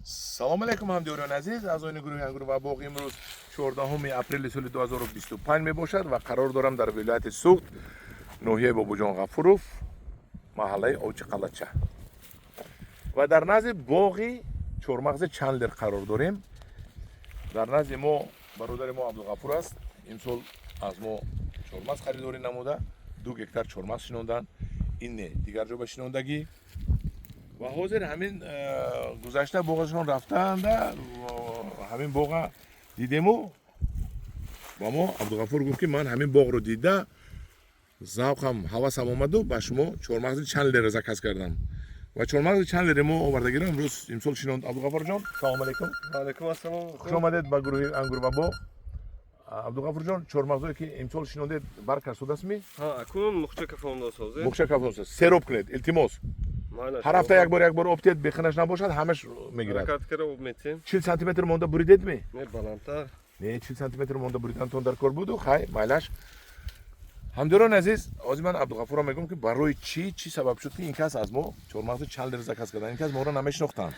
Салом алейкум, ҳамдиёрони азиз, аъзоёни гурӯҳи «Ангур ва боғ». Имрӯз 14 апрели соли 2025 мебошад ва қарор дорам дар вилояти Суғд, ноҳияи Бобоҷон Ғафуров, маҳаллаи Овчиқалача ва дар назди боғи чормағзи Чандлер қарор дорем. Дар назди мо бародари мо Абдуғафур аст. Имсол аз мо чормағз харидорӣ намуда, 2 гектар чормағз шинонданд. Ин не, дигар ҷо ба шинондагӣ ва ҳозир ҳамин гузашта боғашон рафтаанда, ҳамин боға дидему ба мо Абдуғафур гуфт, ки ман ҳамин боғро дида, завқам, ҳавасам омаду ба шумо чормағзи Чандлерро заказ кардам ва чормағзи Чандлери мо овардагиро имрӯз, имсол шинонд. Абдуғафурҷон, салом алейкум. Алейкум ассалом. Хуш омадед ба гурӯҳи «Ангур ва боғ». Абдуғафурҷон, чормағзое ки имсол шинондед, барг кардастми? Акун мухча кафонда созем. Мухча кафонда. Сероб кунед, илтимос. Ҳар ҳафта як бор, як бор об тиҳед, бехинаш набошад, ҳамаш мегирад. Ҳаракат кара, об метем. 40 сантиметр монда буридедми? Не, баландтар. Не, 40 сантиметр монда буридантон дар кор буду. Хай, майлаш. Ҳамдиёрони азиз, ҳозир ман Абдуғафурро мегӯям, ки барои чӣ, чӣ сабаб шуд, ки ин кас аз мо чормағзи Чандлер заказ кардан. Ин кас моро намешинохтанд.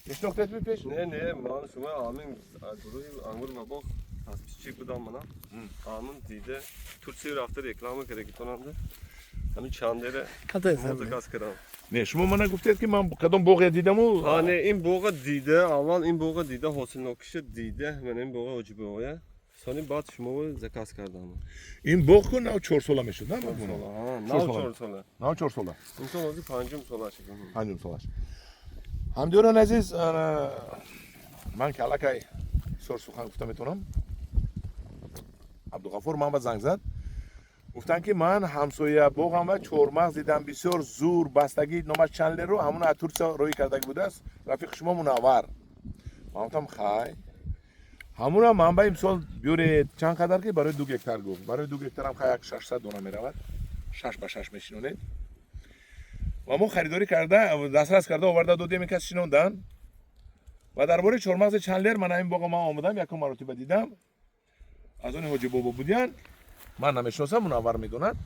Мешинохтедми пеш? Не, ман шумо ҳамин гурӯҳи «Ангур ва боғ» подписчик будам мана. Ҳамин дида, Турсия рафта, реклама кардагитонанда. Ҳамин Чандлера заказ кардам. Не, шумо мана гуфтед, ки ман кадом боғе дидаму. Ҳа, не, ин боға дида, аввал ин боға дида, ҳосилнокиша дида, мана ин боға Ҳоҷибоя. Сони баъд шумо заказ кардам. Ин боғ ку нав 4 сола мешуд, на? Нав 4 сола. Нав 4 сола. Имсол ҳозир панҷум солаш. Панҷум солаш. Ҳамдиёрони азиз, ман ки аллакай бисёр сухан гуфта метавонам, Абдуғафур ман ба занг зад, гуфтанд, ки ман ҳамсоя боғам ва чормағз дидам, бисёр зур бастагӣ, номаш Чандлеру, ҳамон аз Турсия роҳӣ кардагӣ будааст рафиқи шумо Мунаввар. Ман гуфтам: хай, ҳамуна манба имсол биёред. Чанд қадар ки барои 2 гектар гуфт. Барои 2 гектарам хай як 600 дона меравад, 6 ба 6 мешинонед. Ва мо харидорӣ карда, дастрас карда, оварда додем, ин кас шинондан. Ва дар бораи чормағзи Чандлер, ман ҳамин боға ман омадам, якум маротиба дидам, аз они Ҳоҷи Бобо будиян, ман намешиносам, Мунаввар медонад.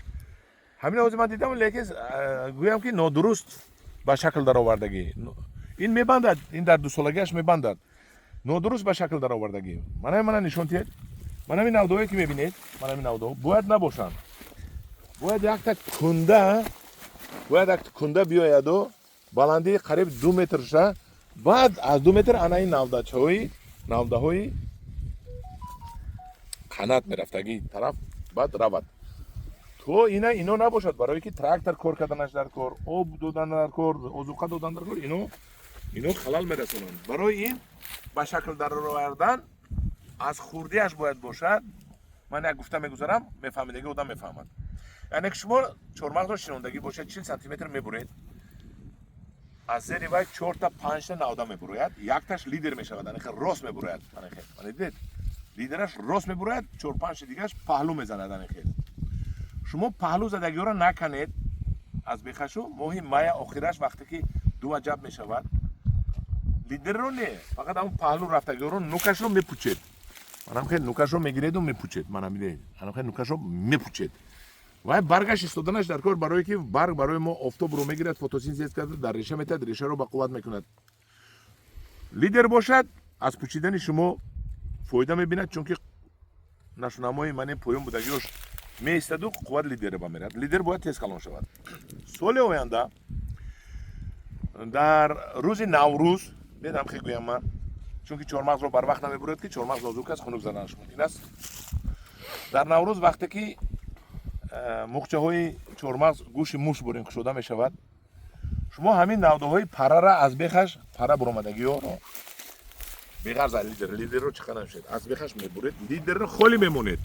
Ҳамин ҳозир ман дидам, лекин гӯям, ки нодуруст ба шакл даровардагӣ. Ин мебандад, ин дар дусолагиаш мебандад. Нодуруст ба шакл даровардагӣ. Мана, мана нишон диҳед. Мана ҳамин навдаҳое, ки мебинед, мана ҳамин навдаҳо бояд набошанд. Бояд якта кунда, бояд якта кунда биёяду баландии қариб 2 метр ша, баъд аз 2 метр ана ин навдачаҳои, навдаҳои қанат мерафтагӣ тараф баъд равад. То ина ино набошад, барое ки трактор кор карданаш дар кор, об додан дар кор, озуқа додан дар кор, ино халал мерасонанд. Барои ин ба шакл даровардан аз хурдиаш бояд бошад. Ман як гуфта мегузарам, мефаҳмидаги одам мефаҳмад. Яъне ки шумо чормағзро шинондагӣ бошад, 40 сантиметр мебуред, аз зери вай чорта, панҷта навда мебурояд, якташ лидер мешавад, ане хел рост мебурояд. Ане хел, ане дидед, лидераш рост мебурояд, чор панҷта дигараш паҳлӯ мезанад. Ане хел шумо паҳлӯ задагиҳоро наканед аз бехашу. Моҳи мая охираш, вақте ки ду ваҷаб мешавад, лидерро не, фақат ҳамн паҳлӯ рафтагиҳоро нукашро мепучед. Манам хел нукашро мегиреду мепучед. Манам дидед, анам хел нукашро мепучед. Вай баргаш истоданаш дар кор, барое ки барг барои мо офтобро мегирад, фотосинтез карда, дар реша метиҳад, решаро ба қувват мекунад. Лидер бошад, аз пучидани шумо фоида мебинад, чунки нашунамои мани поён будагиёш меистаду қувват лидере ба мерад. Лидер бояд тез калон шавад. Соли оянда дар рӯзи Наврӯз бедам хе гӯям ман, чунки чормағзро барвақт намебурад, ки чормағз нозук аст, хунук заданаш мумкин аст. Дар Наврӯз, вақте ки муғчаҳои чормағз гӯши муш бурин кушода мешавад, шумо ҳамин навдаҳои парара, аз бехаш пара буромадагиёро, беғарз аз лидер, лидерро чиқа намешавед, аз бехаш мебуред, лидерро холӣ мемонед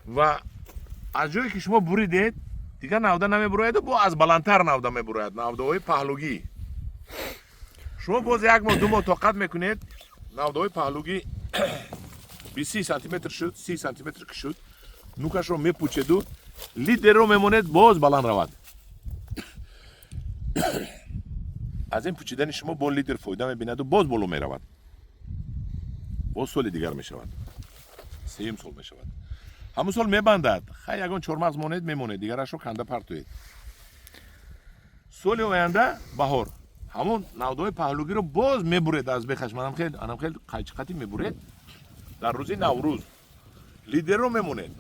ва аз ҷое ки шумо буридед, дигар навда намебурояду бо аз баландтар навда мебурояд, навдаҳои паҳлугӣ. Шумо боз як моҳ, 2 моҳ тоқат мекунед, навдаҳои паҳлугӣ 20-30 сантиметр шуд, 30 сантиметр ки шуд, нукашро мепучеду лидерро мемонед, боз баланд равад. Аз ин пучидани шумо бо лидер фоида мебинаду боз боло меравад. Боз соли дигар мешавад, сеюм сол мешавад, ҳамун сол мебандад. Хай, ягон чормағз монед, мемонед, дигарашро канда партоед. Соли оянда баҳор Ҳамон навдаҳои паҳлугиро боз мебуред аз бехаш, манам хел, анам хел қайчиқатӣ мебуред дар рӯзи Наврӯз. Лидерро мемонед.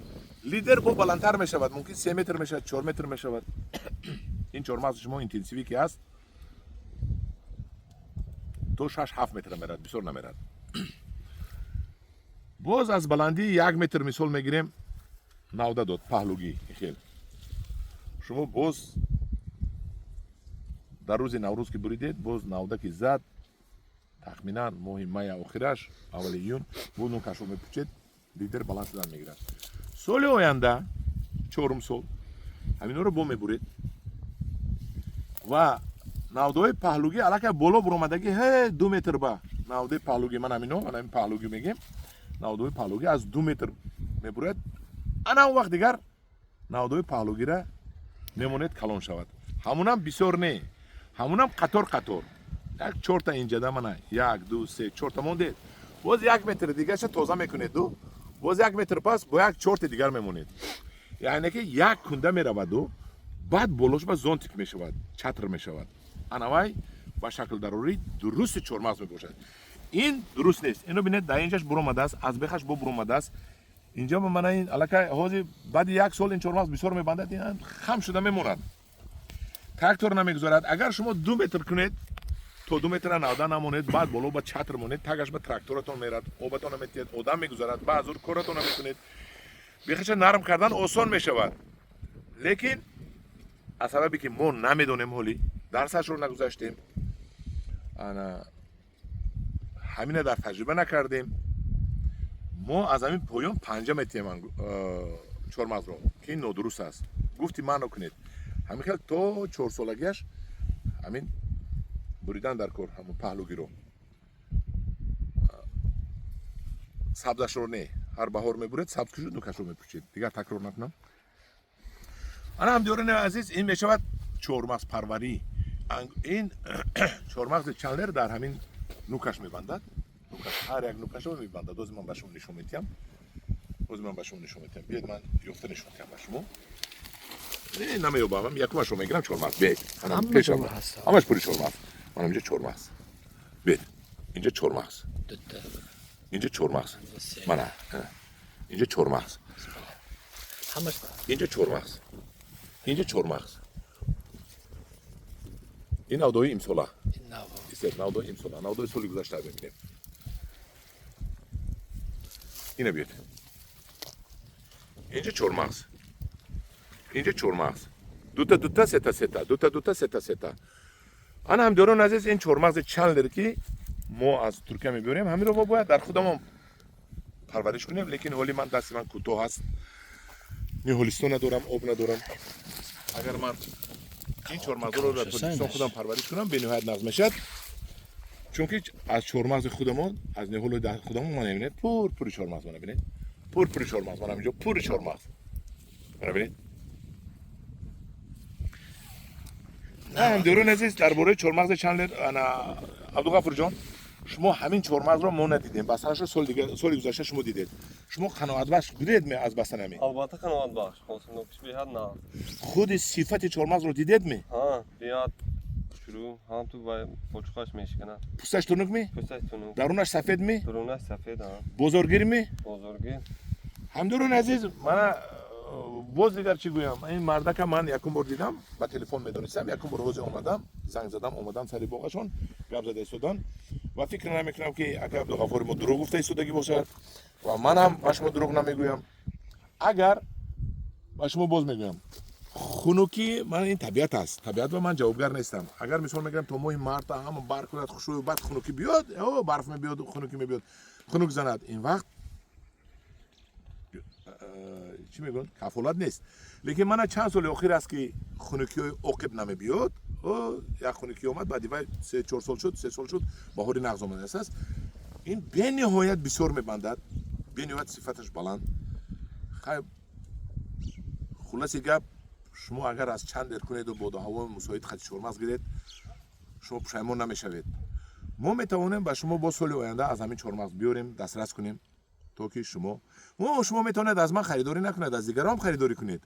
Лидер бо баландтар мешавад, мумкин 3 метр мешавад, 4 метр мешавад. Ин чормағзи шумо интенсивӣ ки аст, то 6-7 метр мерад, бисёр намерад. Боз аз баландии 1 метр, мисол мегирем, навда дод паҳлугӣ хел. Шумо боз дар рӯзи Наврӯз ки буридед, боз навда ки зад, тахминан моҳи мая охираш, аввали июн, боз нукашро мепӯчед, лидер баланд шудан мегирад. Соли оянда, чорум сол, ҳаминҳоро бо мебуред ва навдаҳои паҳлугӣ аллакай боло буромадагӣ, ҳе 2 метр ба навдаи паҳлугӣ, ман ҳамино, ман ҳамин паҳлугӣ мегем, навдаҳои паҳлугӣ аз 2 метр мебурад. Ана он вақт дигар навдаҳои паҳлугира мемонед калон шавад. Ҳамунам бисёр не, ҳамунам қатор қатор, як чорта инҷада, мана як, ду, се, чорта мондед, боз 1 метр дигаша тоза мекунеду боз 1 метр пас бо як чорти дигар мемонед. Яъне ки як кунда мераваду баъд болош ба зонтик мешавад, чатр мешавад. Анавай ба шакл дарорӣ дурусти чормағз мебошад. Ин дуруст нест. Ино бинед, дар инҷаш буромадааст, аз бехаш бо буромадааст. Инҷа мана ин аллакай ҳозир баъди як сол ин чормағз бисёр мебандад, ин хам шуда мемонад, трактор намегузорад. Агар шумо 2 метр кунед, то 2 метра навда намонед, баъд боло ба чатр монед, тагаш ба тракторатон мерад, обатон наметиҳад, одам мегузарад, баъзур коратон намекунед. Бехаша нарм кардан осон мешавад, лекин аз сабабе ки мо намедонем, ҳоли дарсашро нагузаштем, ана ҳамина дар таҷриба накардем, мо аз ҳамин поён панҷа метиҳем чормағзро, ки ин нодуруст аст. Гуфти маъно кунед, ҳамин хел то 4-солагиаш ҳамин буридан дар кор, ҳамон паҳлугиро, сабзашро не, ҳар баҳор мебуред, сабз ки шуд, нукашро мепӯчед. Дигар такрор накунам. Ана, ҳамдиёрони азиз, ин мешавад чормағзпарварӣ. Ин чормағзи Чандлер дар ҳамин нукаш мебандад, нукаш, ҳар як нукашро мебандад. Ози ман ба шумо нишон медиҳам, ози ман ба шумо нишон медиҳам. Биёед, ман ёфта нишон медиҳам ба шумо. Не, намеёбам, якумашро мегирам. Чормағз, биёед, ҳамаш пури чормағз. Ман инҷа чормағз, биёед, инҷа чормағз, инҷа чормағз, мана инҷа чормағз, инҷа чормағз, инҷа чормағз. Ин навдои имсола, навдои имсола, навдои соли гузашта мебинем. Ина биёд, инҷа чормағз, инҷа чормағз, дута дута, сета сета, дута дута, сета сета. Ана, ҳамдиёрони азиз, ин чормағзи Чандлер, ки мо аз Туркия мебиёрем, ҳаминро мо бояд дар худамон парвариш кунем, лекин ҳоли ман дасти ман кӯтоҳ аст, ниҳолистон надорам, об надорам. Агар ман ин чормағзро дар Тоҷикистон худам парвариш кунам, бениҳоят нағз мешавад, чунки аз чормағзи худамон, аз ниҳоли худамон, мана бинед, пур пури чормағз, мана бинед, пур пури чормағз, мана инҷо пури чормағз, мана бинед. Ҳамдиёрони азиз, дар бораи чормағзи Чандлер, ана, Абдуғафурҷон, шумо ҳамин чормағзро мо надидем, бастанашро соли гузашта шумо дидед. Шумо қаноатбахш будед ме аз бастанами? Албатта, қаноатбахш, ҳосилнокиш беҳад нағз. Худи сифати чормағзро дидед ме? Ҳа, беҳад хушрӯ, ҳам ту почухаш мешиканад. Пӯсташ тунук ме? Пӯсташ тунук. Дарунаш сафед ме? Дарунаш сафед, ҳа. Бозоргир ме? Бозоргир. Ҳамдиёрони азиз, мана боз дигар чӣ гӯям? Ин мардака ман якум бор дидам, ба телефон медонистам, якум бор ҳозир омадам, занг задам, омадам сари боғашон, гап зада истодан ва фикр намекунам, ки ака Абдуғаффори мо дурӯғ гуфта истодагӣ бошад ва манам ба шумо дурӯғ намегӯям. Агар ба шумо боз мегӯям, хунукӣ, ман ин табиат аст, табиат ба ман ҷавобгар нестам. Агар, мисол мегӯям, то моҳи марта ҳама барф кунад хушрӯю, баъд хунукӣ биёд, барф мебиёд, хунукӣ мебиёд, хунук занад, ин вақт чӣ мегӯянд, кафолат нест. Лекин мана чанд соли охир аст, ки хунукиҳои оқиб намебиёд. Як хунукӣ омад, баъди вай 3-4 сол шуд, 3 сол шуд, баҳори нағз омадааст. Ин бениҳоят бисёр мебандад, бениҳоят сифаташ баланд. Хай, хулоси гап, шумо агар аз Чандлер кунеду боду ҳавои мусоид хати чормағз гиред, шумо пушаймон намешавед. Мо метавонем ба шумо боз соли оянда аз ҳамин чормағз биёрем, дастрас кунем, то ки шумо метавонед аз ман харидорӣ накунед, аз дигарон харидорӣ кунед,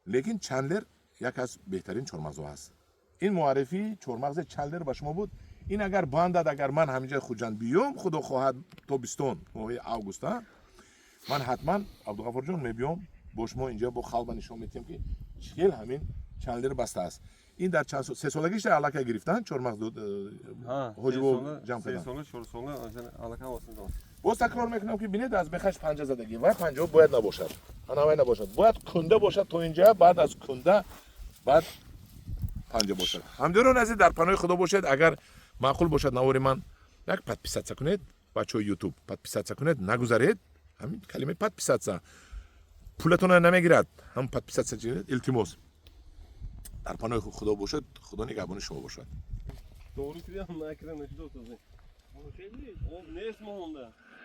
лекин Чандлер як аз беҳтарин чормағзҳо аст. Ин муаррифии чормағзи Чалдер ба шумо буд. Ин агар бандад, агар ман ҳаминҷа Хуҷанд биём, худо хоҳад, тобистон, моҳи августа, ман ҳатман, Абдуғафорҷон, мебиём бо шумо инҷа, бо халба нишон медиҳем, ки чӣ хел ҳамин Чалдер баста аст. Ин дар чанд сол, 3 солагиш аллакай гирифтан чормағз ҳоҷибо ҷамъ се кардан. Сола, 4 сола аллакай ҳосил дод. Боз такрор мекунам, ки бинед, аз бехаш панҷа задагӣ вай панҷаҳо бояд набошад, ана вай набошад, бояд кунда бошад то инҷа, баъд аз кунда баъд панҷа бошад. Ҳамдиёрон азиз, дар паноҳи Худо бошед. Агар маъқул бошад навори ман, як подписаться кунед. Бачаҳои Ютуб, подписаться кунед, нагузаред. Ҳамин калимаи подписаться пулатона намегирад, ҳам подписаться, илтимос. Дар паноҳи Худо бошед, Худо нигаҳбони шумо бошад. Дору кидам накира нашудо. Об нест монда.